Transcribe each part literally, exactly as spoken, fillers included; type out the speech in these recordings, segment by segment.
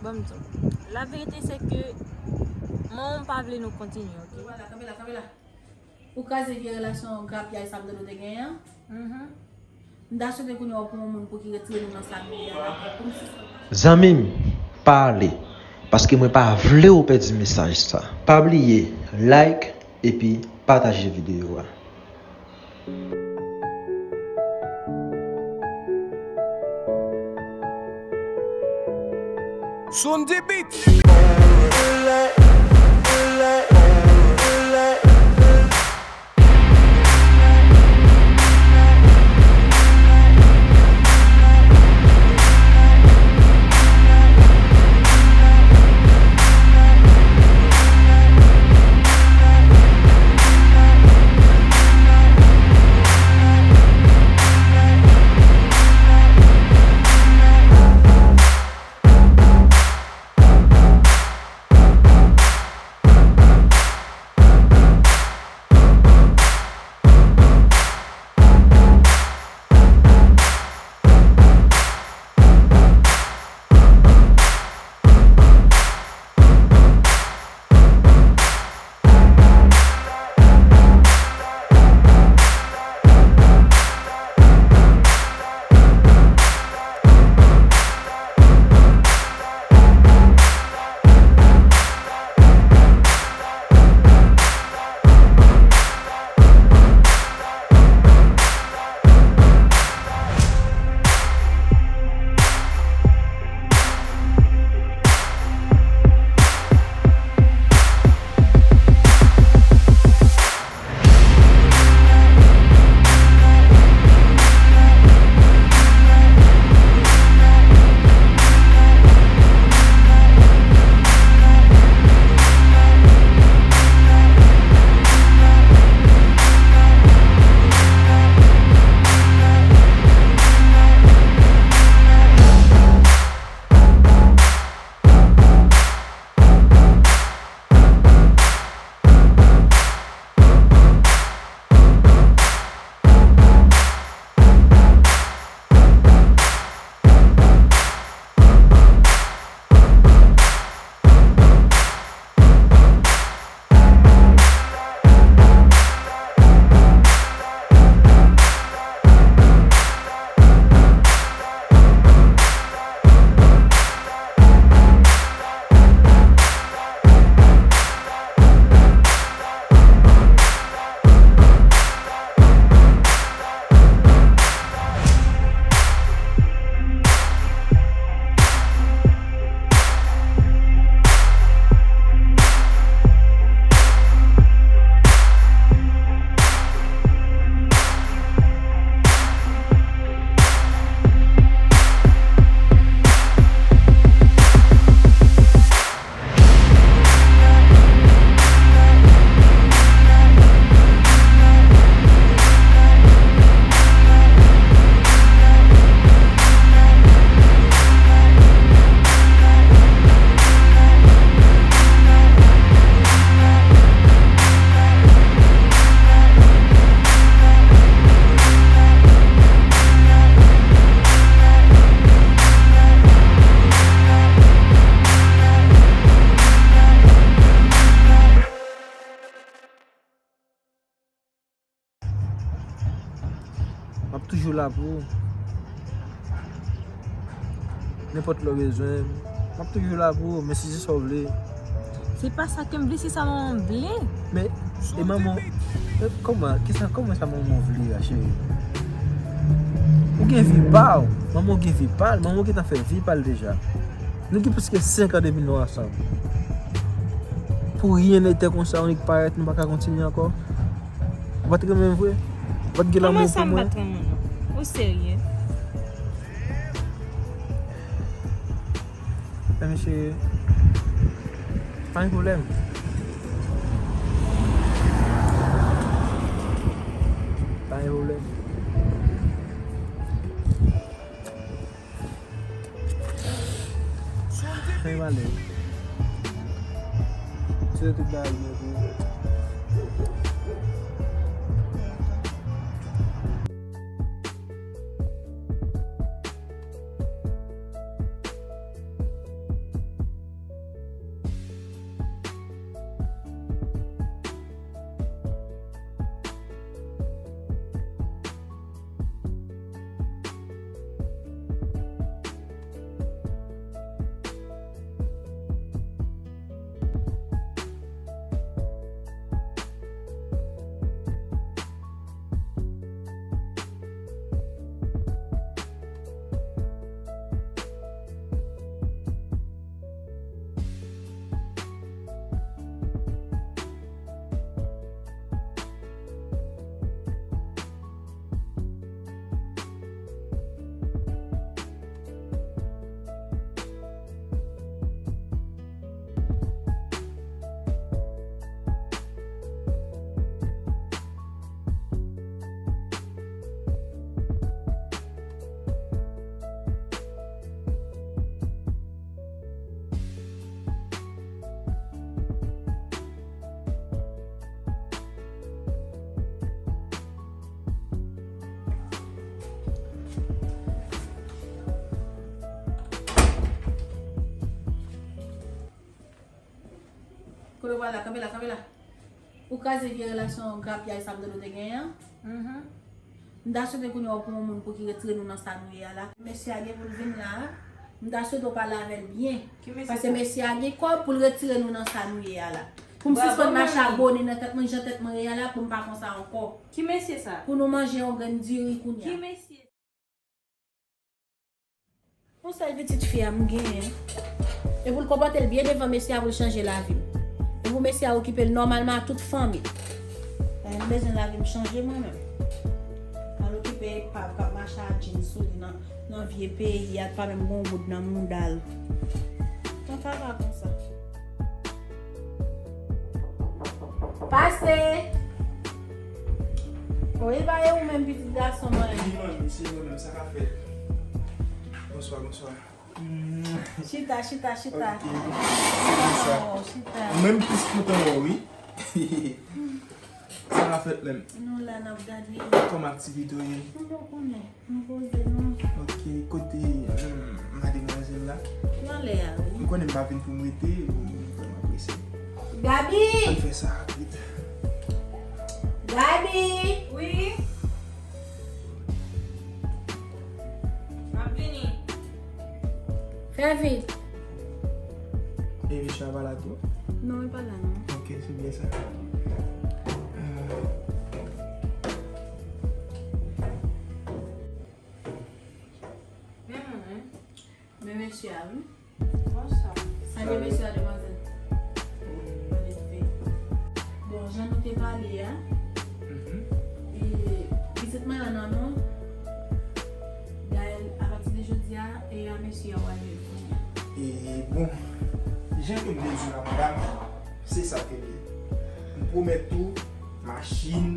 Bon, m di w. La vérité, c'est que manman m pa vle nou kontinye, ok? Vwala, kanpe la, kanpe la. Ou kraze vye relasyon grapyay sa m tande w te genyen an. Mhm. M ta swete kounye a w pran yon moun pou ki retire nou nan sa nou ye a la, pou m sispann mache. Zanmi m, pa ale, paske mwen pa vle w pèdi mesaj sa. Pa bliye like epi pataje videyo a. Sundy Beats. M ap toujou la pou ou. Nenpòt lè w bezwen m, m ap toujou la pou ou, men si se sa w vle. Se pa sa ke m vle, se sa manman m vle. Men, e manman, e, kòman, kisa, kòman sa manman w vle a, cheri? Ou gen vi pa w, manman w gen vi pa l, manman w gentan fè vi pa l deja. Nou gen plis ke senk an depi nou ansanm. Pou ryen nèg konsa, ou nik parèt, nou pa ka kontinye ankò. Ou pa t renmen m vre? Ou pa t gen lanmou pou mwen? Kòman sa m pa t renmen w? Ou serye? Men mesye, pa gen pwoblèm. Pa gen pwoblèm. Fè m alèz. Se tout bagay mwen pou ou. Kote w pral la, kanpe la, kanpe la. Ou kraze vye relasyon grapyay sa m tande w te genyen an. Mhm. M ta swete kounye a w pran yon moun pou ki retire nou nan sa nou ye a la. Mesye a gen pou l vin la a. M ta swete w pale avè l byen. Ki mesye sa? Paske mesye a gen kòb pou l retire nou nan sa nou ye a la. Pou m sispann mache abone nan tèt mwen, jan tèt mwen ye a la, pou m pa konsa ankò. Ki mesye sa? Pou nou manje yon grenn diri kounye a. Ki mesye? Yon sèl pitit fi a m genyen. E pou l konpòte l byen devan mesye a pou l chanje lavi m. E pou mesye a okipe l nòmalman ak tout fanmi l. Dayè m bezwen lavi m chanje mwen menm. Al okipe epav k ap mache ak djin sou li nan, nan vye peyi a, pa menm gon goud nan mouda l. Tan pa va konsa. Pase! Wi, pa e ou menm pitit gason mwen. Wi, manmi, se mwen menm, sa k ap fèt? Bonswa, bonswa. Chita, chita, chita. Ok, bonswa. Oh, chita. Ou menm plis kontan wè w, wi. Sa k ap fèt menm? Nou la, n ap gade. Kòman aktivite w ye? Nou pa konnen. M poze non. Ok, kote, hmm, mademwazèl la? Nan lè a, wi. M konnen m pa vin pou m rete, m vrèman prese. Gaby! Ann fè sa rapid. Gaby! Wi? M ap vini. Fè vit. E mesye a pa la tou? Non, li pa la non. Ok, se byen sa. Euh. Men mwen, men mesye a, wi. Bonswa. Salye mesye a, demwazèl. Bon, jan nou te pale a, mhm, e, pitit mwen an nan non Gaël, apati de jodi a, e a mesye a w al viv kounye a. E, bon, jan ke m te di w la, madam, se sa ke l ye. M pwomèt ou, machin,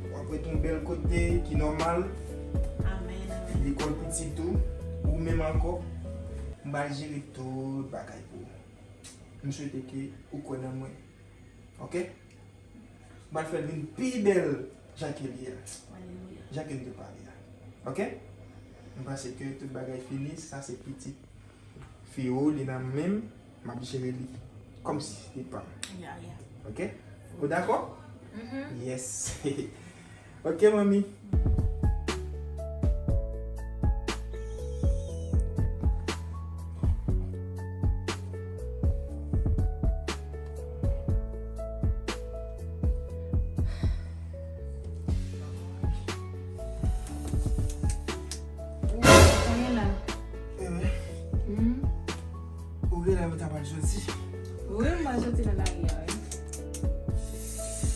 w ap rete yon bèl kote ki nòmal. Amèn, amèn. Lekòl pitit ou, ou menm ankò. M pral jere tout bagay pou ou. M swete ke ou kwè nan mwen. Ok? M pral fè l vin pi bèl jan ke l ye a. Alelouya. Jan ke n te pale a. Ok? M panse ke tout bagay fini, sa se pitit fi ou, li nan men m, m ap jere li kòmsi se pa m. Ya, ya. Ok? Ou dakò? Mhm. Yes. Ok, manmi. Ou konnen la. Eh wi. Hmm. Ou genlè ou ta pral soti. Wi, m pral soti nan lari a, wi.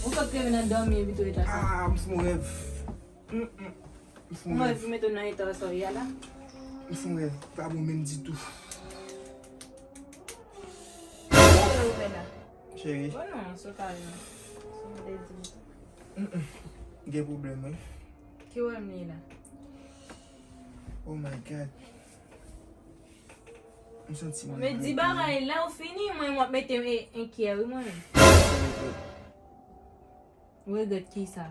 Ou sot leve nan dòmi epi tou eta sa. Ah, m fè yon rèv. Mm, mm. M fè yon rèv. Ou mete w nan eta sa w ye a la? M fè yon rèv. Pa bon menm ditou. Ki rèv ou fè la? Cheri. Bon non, se pa yon. Se yon de di. Mm, mm. Gen pwoblèm, wi. Ki rèv m ye la? Oh my God. M santi m regrèt. Men di bagay la ou fini, mwen w ap mete m e-, enkyè wi mwen menm. Regrèt kisa?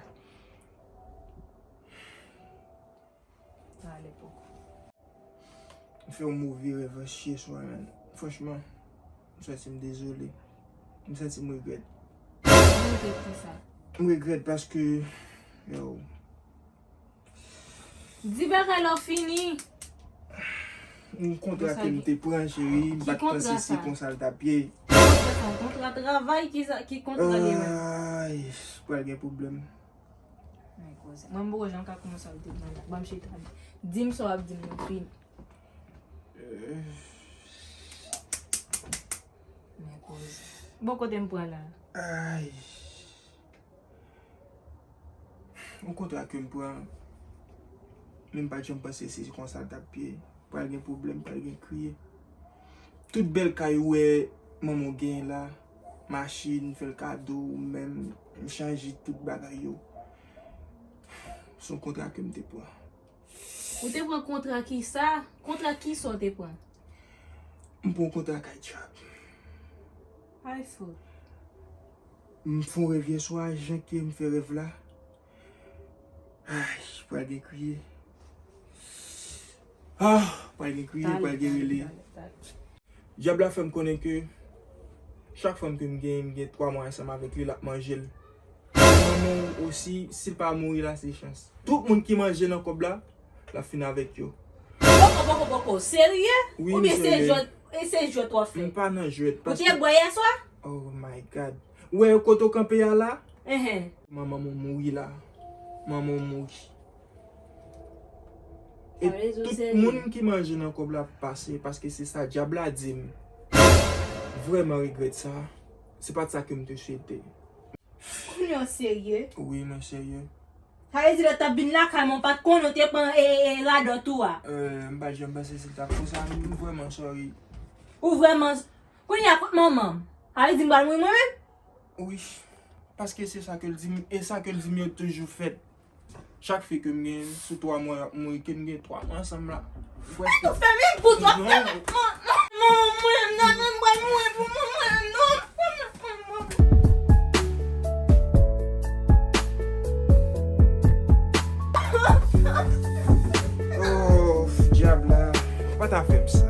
Pale poko. M fè yon move rèv yè swa, man. Franchman, m santi m dezole. M santi m regrèt. Regrèt kisa? M regrèt paske, yo, Di bagay la w fini. Yon kontra ke m te pran, cheri, m pa t panse se konsa l t ap ye. Ki kontra sa? Yon kontra travay, ki sa, ki kontra li menm? Ay, pral gen pwoblèm. Men koze. Mwen, m poko janm ka kòmanse ap di m nan la. Ban m chita. Di m sa w ap di m, nou fini. Men koze. Bon, kote m pran la? Ay. Yon kontra ke m pran, men m pa t janm panse se konsa l t ap ye. Pral gen pwoblèm, pral gen kriye. Tout bèl kay ou wè manman w genyen la, machin, fè l kado, ou menm, m chanje tout bagay yo. Se yon kontra ke m te pran. Ou te pran kontra kisa? Kontra kisa w te pran? M pran yon kontra kay trap. Ay, fò. M fè yon rèv yè swa, jan ke m fè rèv la. Ay, pral gen kriye. Ah, pral gen kriye, pral gen rele. Dyab la fè m konnen ke Chak fanm ke m genyen, m gen twa mwa ansanm avèk li, l ap manje l. Manman w osi, si l pa mouri la, se chans. Tout moun ki manje nan kòb la, l ap fin avèk yo. Poko, poko, poko. Serye? Wi, m serye. Oubyen se jwèt, e se jwèt w ap fè? M pa nan jwèt. Ou te bwè yèswa? Oh my God. Ou wè kote w kanpe a la? Enhen. Manman m mouri la. Manman m mouri. E tout moun ki manje nan kòb la ap pase, paske se sa dyab la di m. Vrèman regrèt sa. Se pa t sa ke m te swete. Kounye a w serye? Wi, mwen serye. Sa vle di lè w t ap vin lakay mwen, w pa t konnen w te pran, e, e, radòt ou a? Euh, m pa t janm panse si l t ap konsa, m vrèman sorry. Ou vrèman, kounye a kot manman m? Sa vle di m pral mouri mwen menm? Wi, paske se sa ke l di m, e sa ke l di m yo toujou fèt. Chak fi ke m gen sou twa mwa, y ap mouri, ke m gen twa mwa ansanm la. Ou fèmen bout w ap fèmen. Non. Manman mwen, non, non, m pral mouri pou manman mwen, non. Oh, dyab la, pa ta fè m sa.